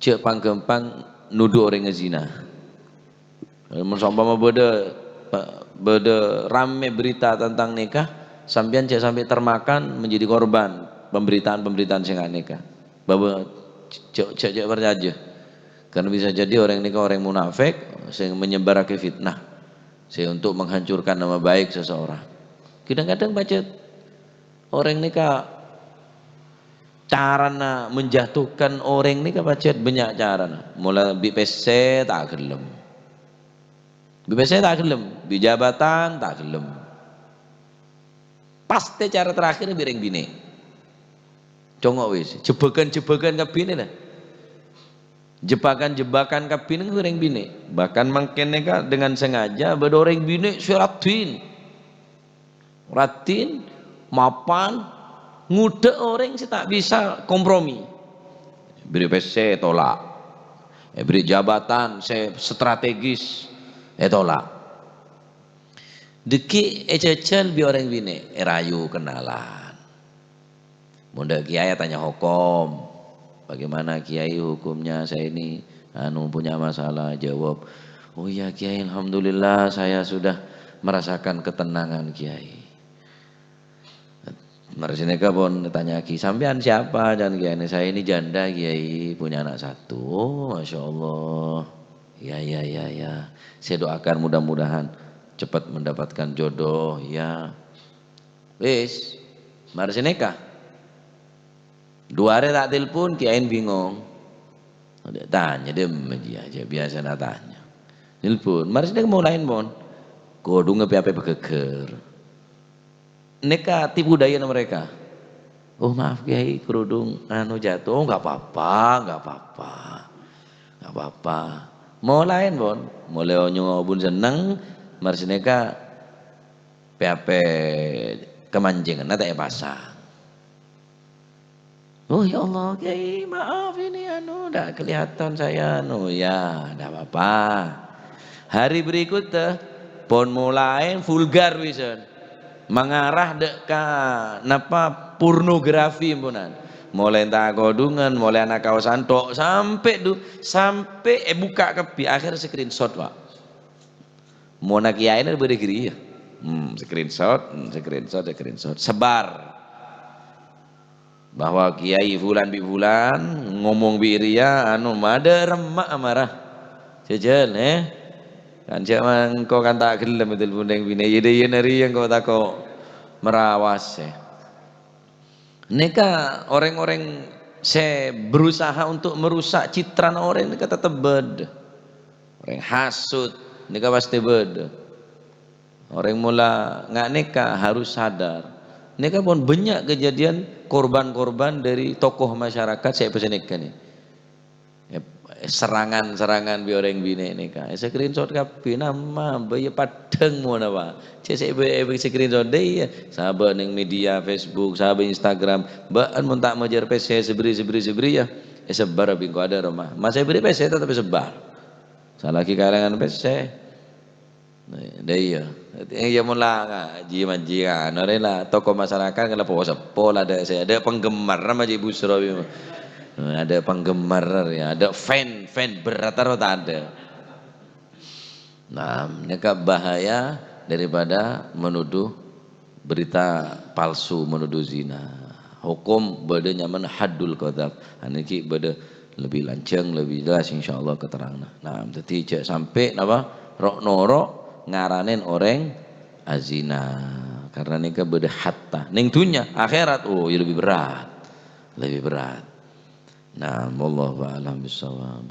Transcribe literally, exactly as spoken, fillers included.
jhâ' pang-ghâmpang nodhu orèng azina. Mon saompama bâdâ, bâdâ rammè berita tentang nikah, sampèyan jhâ' sampè' termakan menjadi korban pemberitaan-pemberitaan sè nga' nèka. Bahwa jhâ', jhâ', jhâ' parcajâ. Karena bisa jadi orèng nèka orèng munafik sè menyebarake fitnah, sè untuk menghancurkan nama baik seseorang. Kadang-kadang pajhât orèng nèka carana menjatuhkan orèng nèka pajhât bânnya' carana. Mola bi' pèssè ta' ghellem. Bi' pèssè ta' ghellem, bi' jabatan ta' ghellem. Pastè cara terakhir bi' rèng binè'. Congo' wis, jebakan-jebakan kabbhi nè la. Jebakan-jebakan kabbhi nèng bi' rèng binè'. Bahkan mangkèn nèka dengan sengaja bâdâ orèng binè' sè raddhin. Raddhin, mapan, ngodâ orèng sè ta' bisa kompromi. Èbèrri' pèssè, ètolak. Èbèrri' jabatan sè strategis, ètolak. Dhâggi' èjhâjhâl bi' orèng binè', èrayu kenalan. Mon dâ' kiyaè atanya hokom, "Bagaimana, Kiai, hukumnya saya ini, anu, punya masalah?" Jawab, "Oh iya, Kiai, alhamdulillah, saya sudah merasakan ketenangan, Kiai." Marè sanèka pon ètanya'aghi, "Sampèyan siapa?" Can Kiai, "Saya ini janda, Kiai, punya anak satu." "Oh, Masya Allah. Ya, ya, ya, ya. Saya doakan mudah-mudahan cepat mendapatkan jodoh, ya." Wis, marè sanèka. Du arè ta' telpon, kiyaèna bingong. Tanya, diem aja, aja biasa na tanya. Nelpon, marè sanèka molaèn pon. Kodhungnga pè-apè pagâggâr. Nèka tipu dayana mereka. "Oh, maaf, Kiai, kerudung anu jatuh." "Oh, nggak apa-apa, nggak apa-apa. Nggak apa-apa." Molaèn pon. Molaè onyo pon senneng, marè sanèka pè-apè kamanjènganna ta' èpasang. "Oh, ya Allah, Kiai, maaf ini, anu, ndak kelihatan saya, anu." "Ya, ndak apa-apa." Hari berikutnya, pon molaè vulgar wisan. Mangarah dâ' ka, napa, pornografi, embunan. Molaè ta' kodhungan, molaè ana' kaosan tok, sampè' du-, sampè' èbukka' kabbhi, akhèr screenshot, Pak. Mona kiyaèna bâdâ ghâriyâ. Hmm, screenshot, hmm, screenshot, screenshot. Sebar. Bahwa Kiai Fulan bi' Fulan ngomong bi' rèya, anu, madâ remma' mara. Jhâjhâl, eh. Kan jhâ' mangko kan ta' ghellem telpon rèng binè'. Iyâ, iyâ, nari engko' tako' marawas, eh. Nèka orèng-orèng sè berusaha untuk merusak citrana orèng nèka tetep bâdâ. Orèng hasut nèka pastè bâdâ. Orèng mola nga' nèka harus sadar. Nèka pon bânnya' kejadian korban-korban dari tokoh masyarakat sè èpèsènèka nè. Eh, serangan-serangan bi' orèng binè' nèka. Eh, screenshot kabbhi, nama, bâ' iyâ paddhâng mona, Pak. Cè' sè bâ-, eh, screenshot dâ' iyâ. Sabâ' nèng media Facebook, sabâ' Instagram. Bâ'ân mon ta' majâr pèssè, sabri, sabri, sabri, ya. Eh, sebar bi' engko' adâ' roma. Masa bâri' pèssè tetep sebar. Salagi kaèlangan pèssè. Nah, dâ' iyâ. Iyâ, mon la ngajhi, majhi, anu, rè la, tokoh masyarakat kan la po-, seppo la, adâ' sè, adâ' penggemar, majhi busro, bi-, adâ' penggemar, ya, adâ' fan, fan berat atau tak ada. Nah, nèka bahaya daripada menuduh berita palsu menuduh zina. Hokom bâdâ nyamana haddul qadzaf. Anu nèka bâdâ lebbi lanjhâng, lebbi jelas insyaallah keteranganna. Nah, dhâddhi jhâ' sampè' napa ro'-noro' ngaranè orèng azina. Karena nèka bâdâ hatta. Nèng dhunnya, akhèrat, oh, ya lebbi berat. Lebbi berat. Nah, wallahu a'lam bissawab.